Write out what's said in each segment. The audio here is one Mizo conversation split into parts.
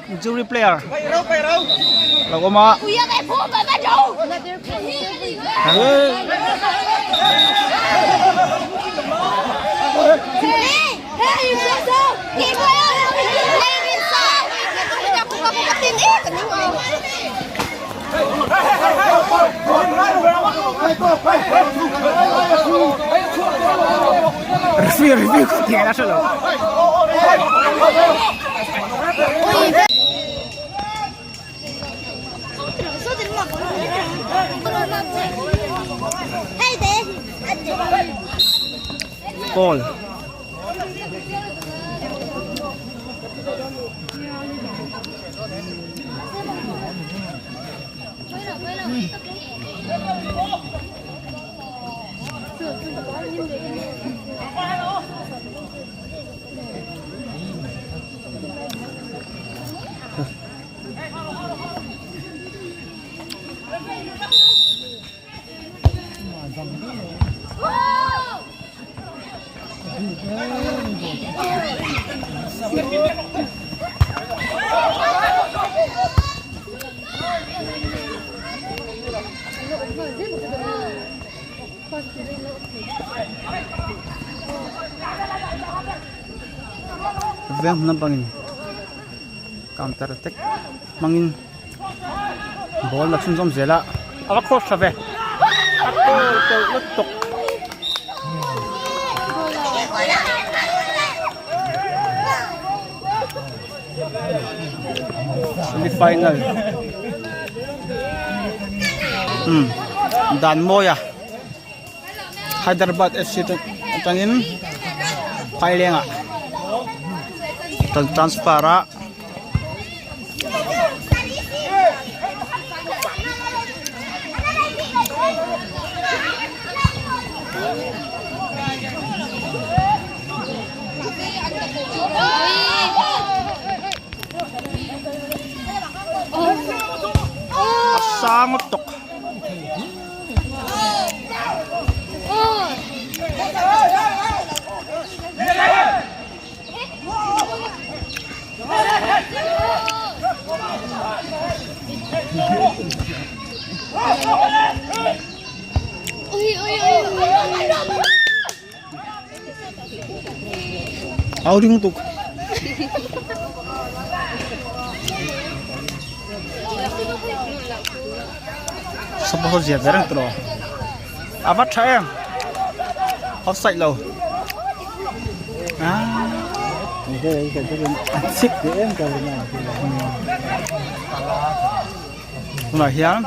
Injury player lo awm a. Referee referee khaw tih a hre lo. Goal. Veng lampangin counter attack hmangin ball a chhunzawm zel a a va cross tha ve a goal teuh lutuk. Semi final umm dan mawi a Hyderabad F C atangin Phailengah transfer a. A sang lutuk. Au ring tuk. Sapa ho zia ber ang tawh. A va tha em. Offside lo. Ah. Sik em ka Tunah hian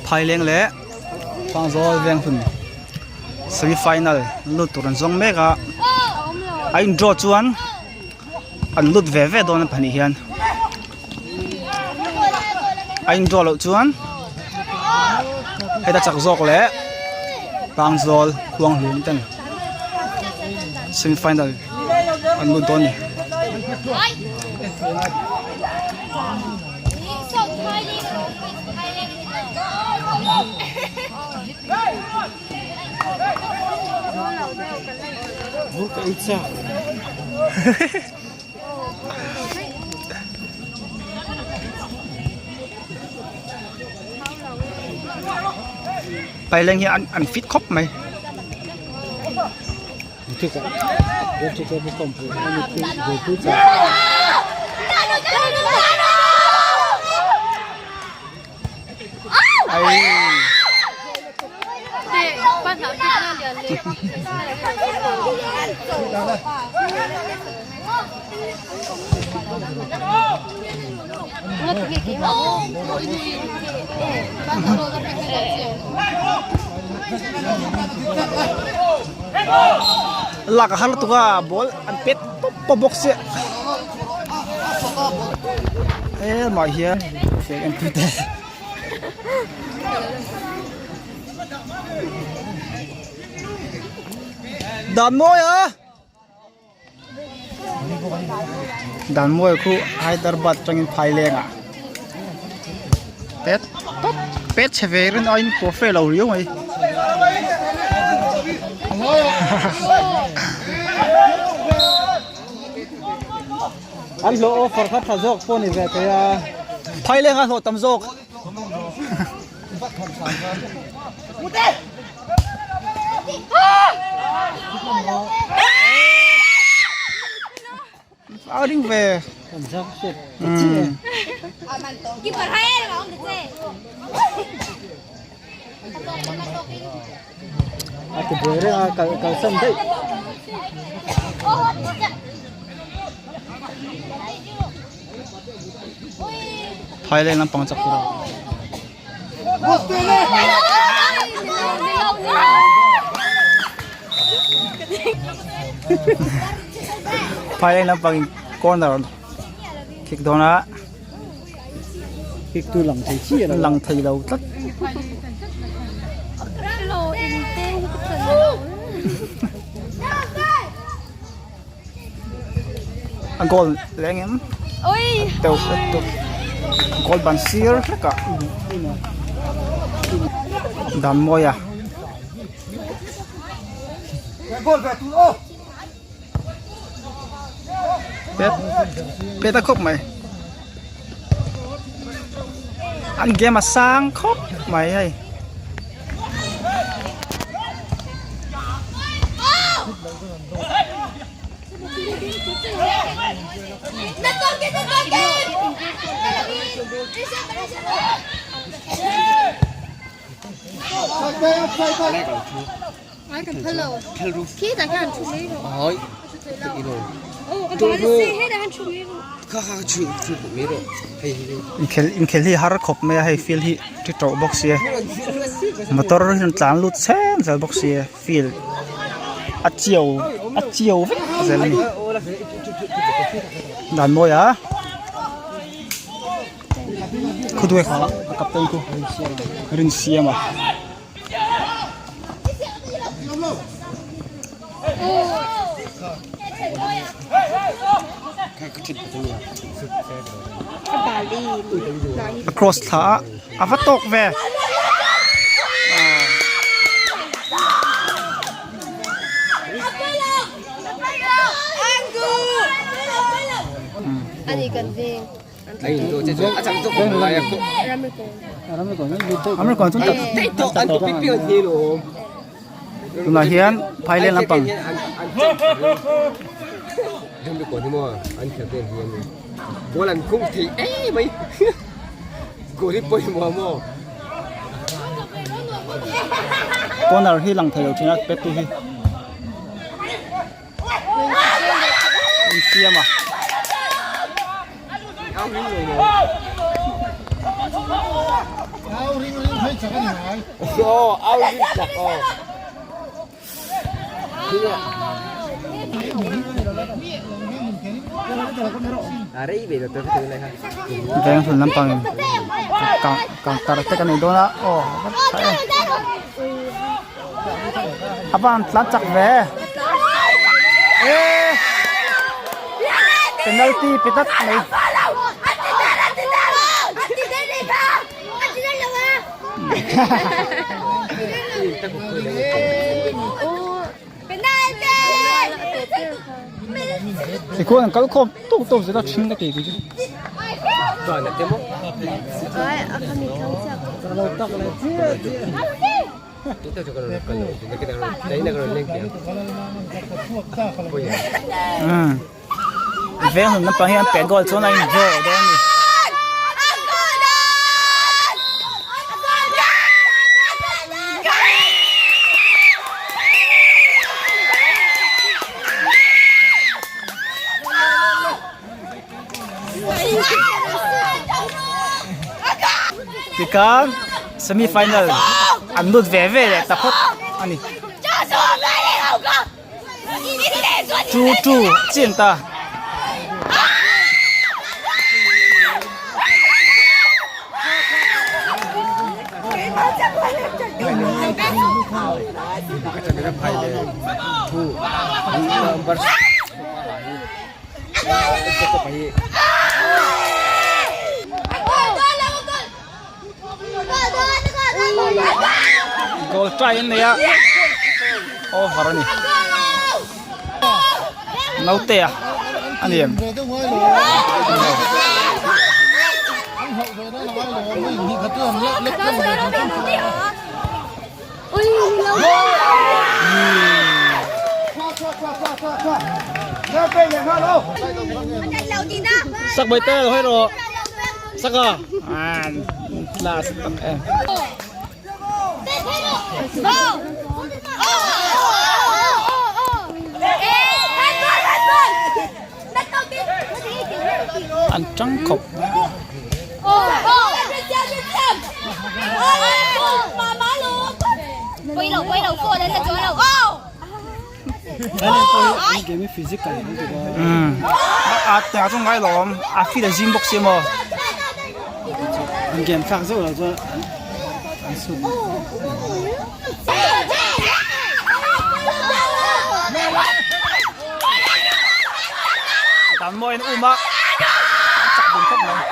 Phaileng leh Pangzawl Venghun semi final lut tur an zawng mek a a in draw chuan an lut ve ve dawn a pahnih hian a in draw loh chuan heta chak zawk leh Pangzawl Khuanghlum ten semi final an lut dawn a ni. Paileng hi an fit khawp mai. Lak a har lutuk a ball an pet pawp pawp bawk sia hemah hian fek en tute dan mawi a. Dan mawi khu Hyderabad atangin Phaileng ah pet tawp pet chhe ve rin aiin pawh fe lo riau mai. An hlawh offer kha tha zawk pawh ni ve thei a. Phaileng a hlawh tam zawk. A ring ve. A ti buai reng a kal kalsan daih. Thailand lampang chak tur a. Thailand lampang in corner kick dawn a. Kick tu lang thei chi a lang thei lo tlat. A goal leh engem teuh lutuk goal ban sir hlek ah dan mawi a. Pet pet a khawp mai an game a sang khawp mai hei. Inkhel inkhel hi har khawp mai a hei field hi thi tawh bawk sia motor hi an tlan lut chhen zel bawk sia field a chiau a chiau vek zel a ni dan mawi a khuduai kha a captain khu rinsiam a. A cross thla a a va tawk ve. Tunah hian Phailen lampang corner hi lang thei lo thin a pet tu hi. Insiam a. Veng hlun lampang in kang tar te ka nei dawn a aw tha em a van tlan chak ve e penalty pe tlat mai. Tikhuan an kal khawm tawk tawk zel a ṭhing ka ti kei chu. Umm veng hlun lampang hian pet goal chuan a in draw dawn a ni. Tikhan semi final an lut ve ve leh ta phawt a ni. 2-2 chin ta. Goal try an nei a over a ni naute a a ni em. Sak bai te lo hei rawh. Saka. Last tak em. An tang khawp. A tengah chu ngai lo awm a field a zim bawk sia maw. An game thlak zeuh lo chuan an sut. Dan mawi an um a an chak dun khawp mai.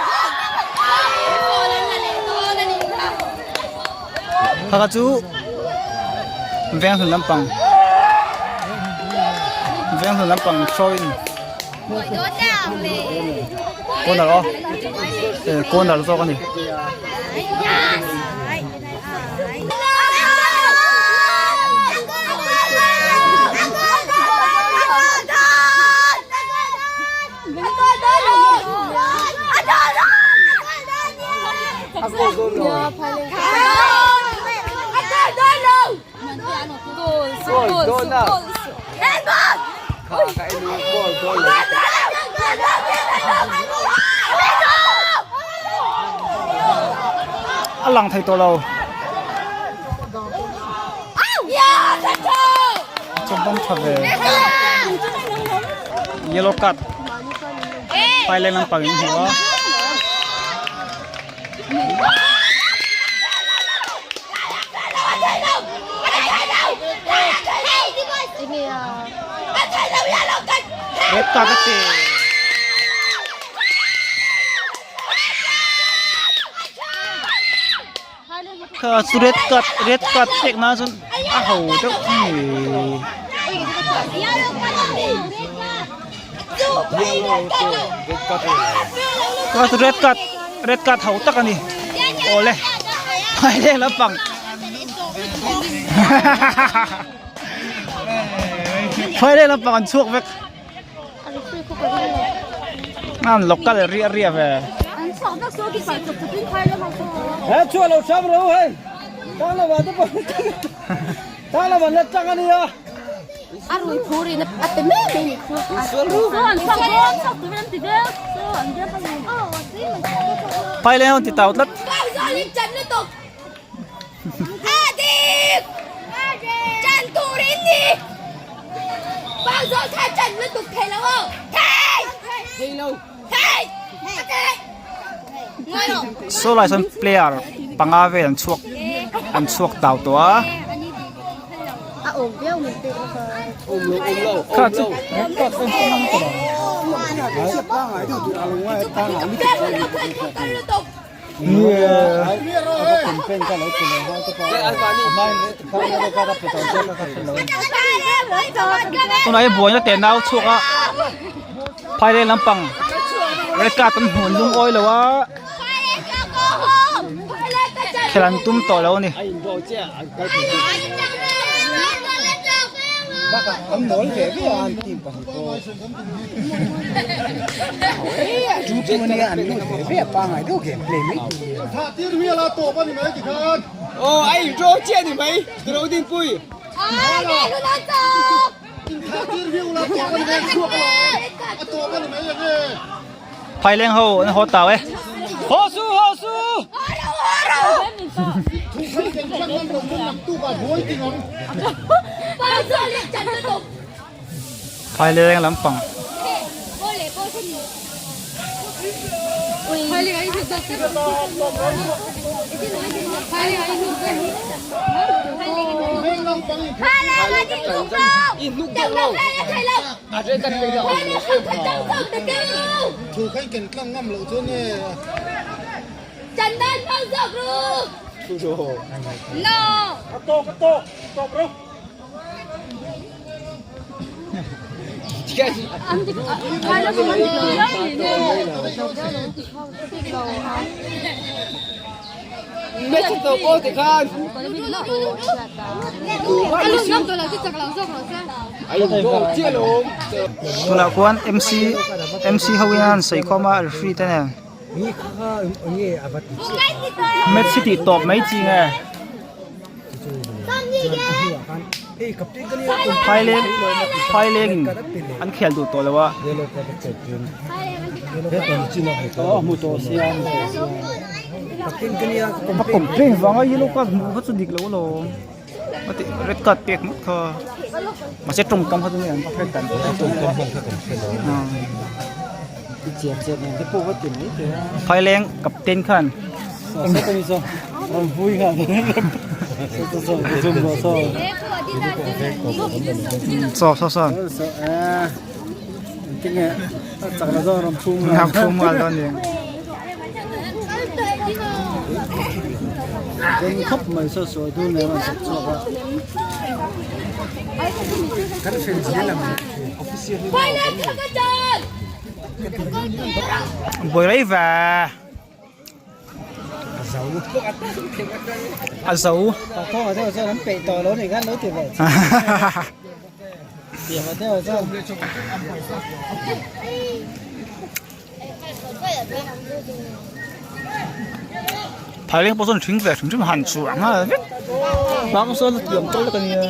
Phaka chu veng hlun lampang veng hlun lampang throw in corner aw eh corner zawk a ni. A lang thei tawh lo. Chawngpang tha ve. Yellow card. Thailand lampang in hmu a. Red card a pe. Kha chu red card red card pek na chuan a ho deuh nge. Kha chu red card red card ho tak a ni awle Thailand lampang Thailand lampang an chhuak vek. An local riah riah ve. He chu alo sam ro hei. Tang lo te pawh tang lo an la tang ania. A rui phur in a pe mai mai ni khu. Pai le hon ti tau tlat. Saw lai sawn player panga vel an chhuak an chhuak tau tawh a. Kha chu Tunah hi buaina te nau chhuak a phaileng lampang red card an hmuh an lungawi lo a khel an tum tawh lo a ni. Phaileng ho an haw tau e. Haw su haw su. Phaileng lampang. Tunah khuan MC MC ho in an sawi khawm a referee te nen match hi tih tawp mai chi nge phaileng phaileng in an khel duh tawh lo a. A complain vanga yellow card hmuh kha chu dik lo alawm a ti red card pek ngawt kha mahse tawngkam kha chu nge an va hret dan phaileng captain khan saw saw saw phum nghal dawn ni. Buai rei ve. A zo. Phaileng pawh chuan thing ve hrim hrim han chu ang a vek bang sawn a tiam tawlh a nia.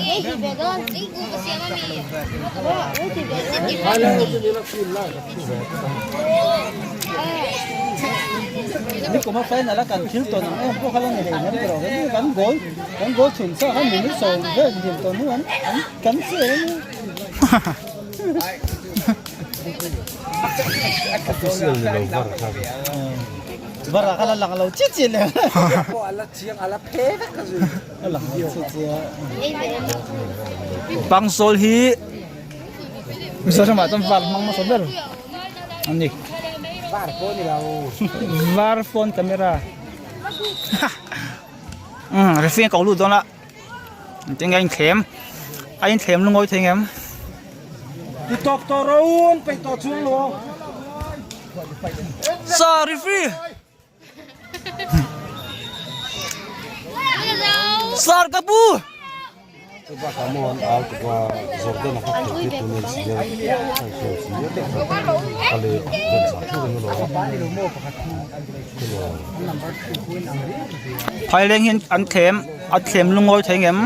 Nikuma final a kan thil tawn ang em pawh kha la ni hlei nem tawh lo kan goal kan goal chhun sa khan minute sawm vel hlim tawn hnu an kan che a ni. Official ni lo var kha. Var ah kha la lang lo chiah chiah le. A lang lo chiah chiah. Pangsawl hi Mizoramah chuan var hmang hmasa ber a ni. Var pawh ni lo. Var phone camera. Umm referee a ko lut dawn a. Engtin nge a inthlem? A inthlem lungawi thei ngem? I tawp tawh ro an peih tawh chuang lo. Sa referee. Sar ka pu. Phaileng hian an thlem a thlem lungawi thei ngem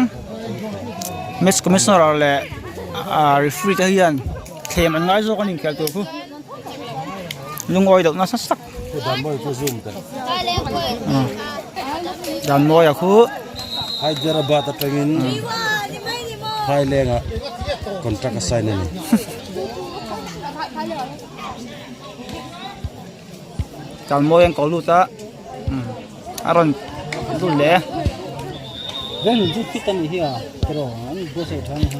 match commissioner leh ah referee te hian thlem an ngai zawk a ni inkhel tur chu lungawi loh nasa tak Danmawia khu Hyderabad atangin Phaileng ah contract a sign a ni. Danmawia an ko lut a a rawn lut leh. Veng chu fit a nih hi a tiraw an buatsaih tha a ni hi.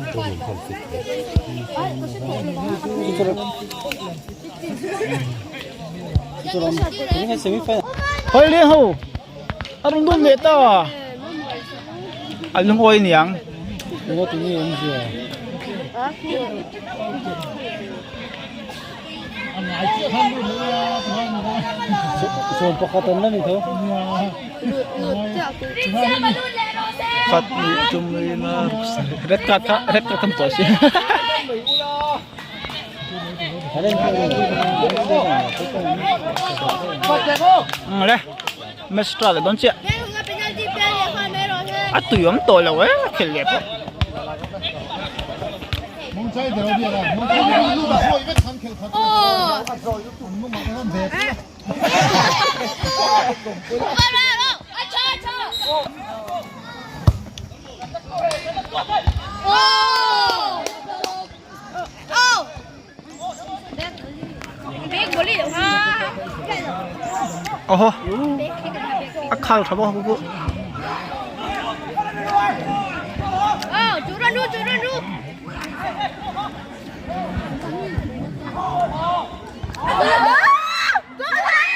Hawi leng ho a rawn lut leh ta a lungawi aniang. Khat nih tum in a red card kha red card kha hmu tawh si. Le match start leh dawn chiah a tui awm tawh lo e a khel leh pawh. Aw haw a khal tha bawk a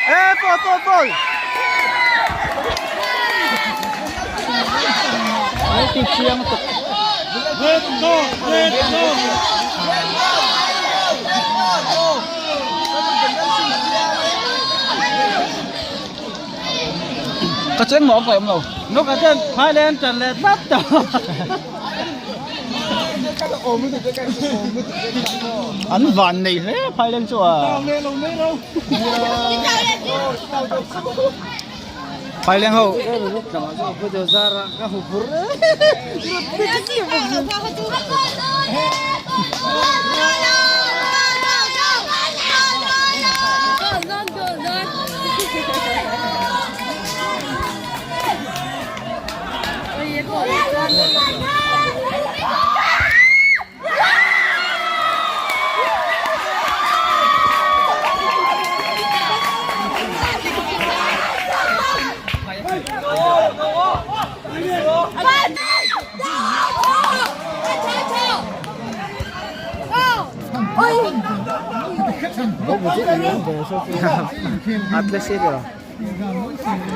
e ball ball ball ti chiang tuk. Ka cheng maw ka awm lo. Nuk a ten Thailand tan leh tlat ta. An van nei hle Thailand chu a. Phaileng ho.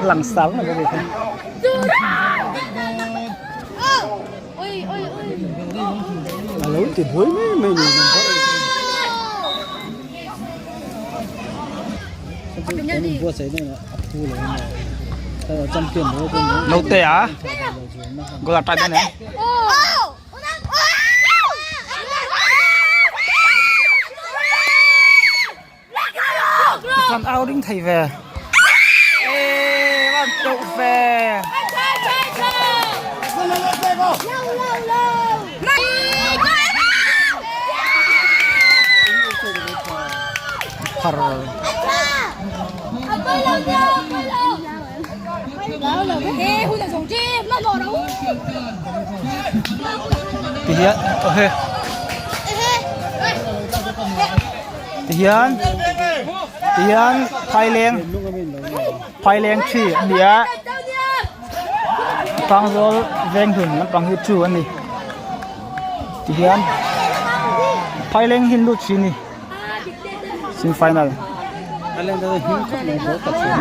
Langsar na bawk kha. A lo ti buai mai mai ni kan phawrh ang chu buatsaih na a phu lo a nia champion lo pawh Naute a goal a try dawn em? Chuan au ding thei ve. Ê van teuh ve. Phar. Ti hian okay. Ti hian ti hian phaileng phaileng thi a ni a pangzawl veng hlun lampang hi chu a ni ti hian phaileng hi lut si a ni semi final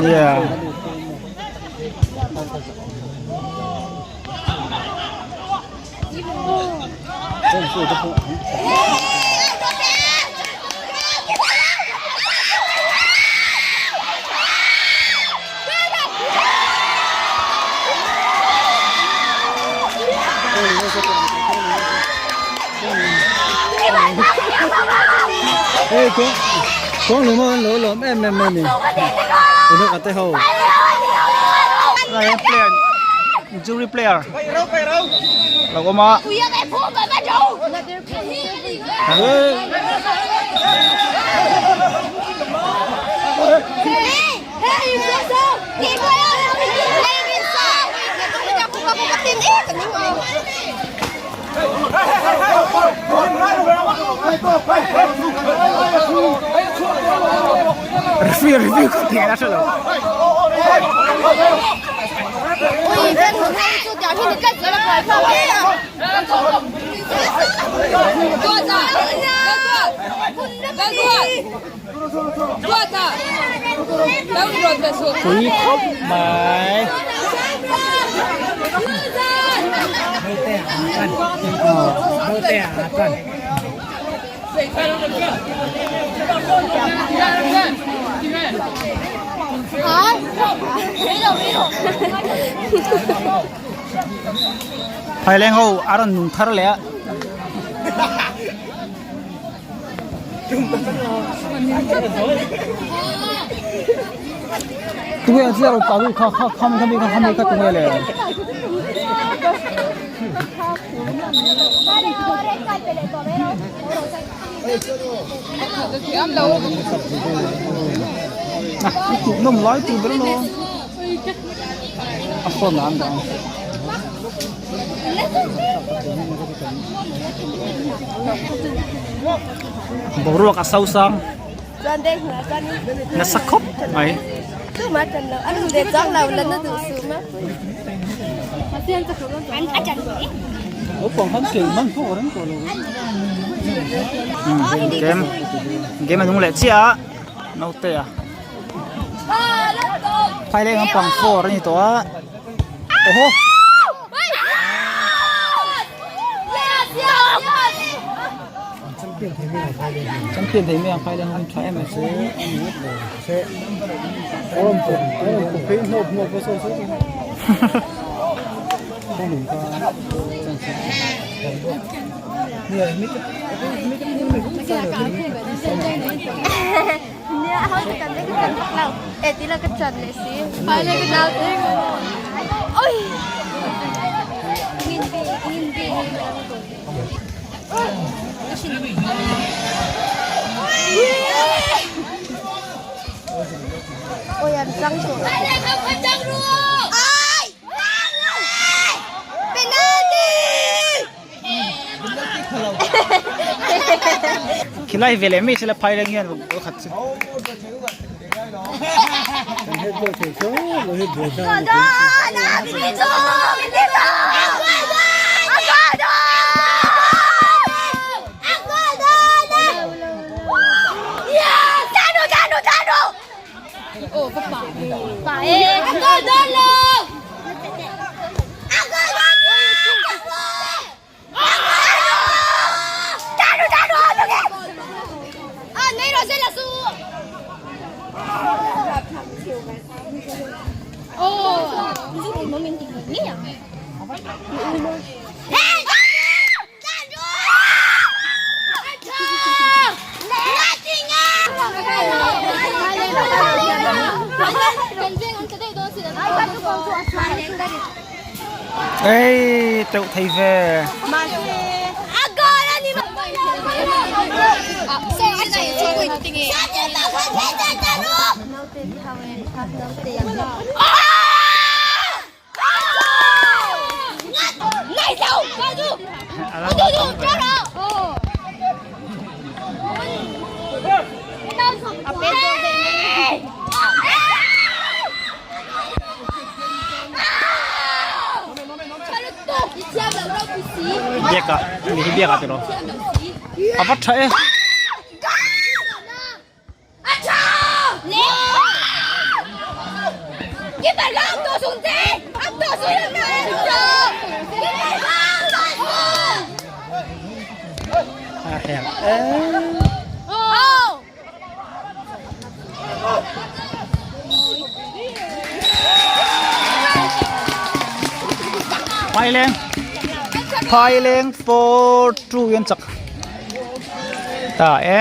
yeah. Ê, có có người mơ lỗ lộm em em em này. Ino ka te ho. Này player jury player. Lo có mà. Referee referee ko thei la lo. Pui khawp mai. Phaileng ho a rawn nung thar leh a. Tunge ang chiar pa kha kha kham kham kha kham kha tunge le. Nom lai tu ber lo. A phone an dah. Boruak a so sang nasa khawp mai. Game game a nung leh chiah a naute a phaileng lampang four a ni tawh a. Oho. Champion thei mai ang Phaileng hun tha em em. Khilai ve leh mai sela Phaileng hian goal khat chu. Ei teuh thei ve. Biak ah mi hi biak ah tiraw a va tha e. A hel e. Phaileng Phaileng 4 2 in chak ta e.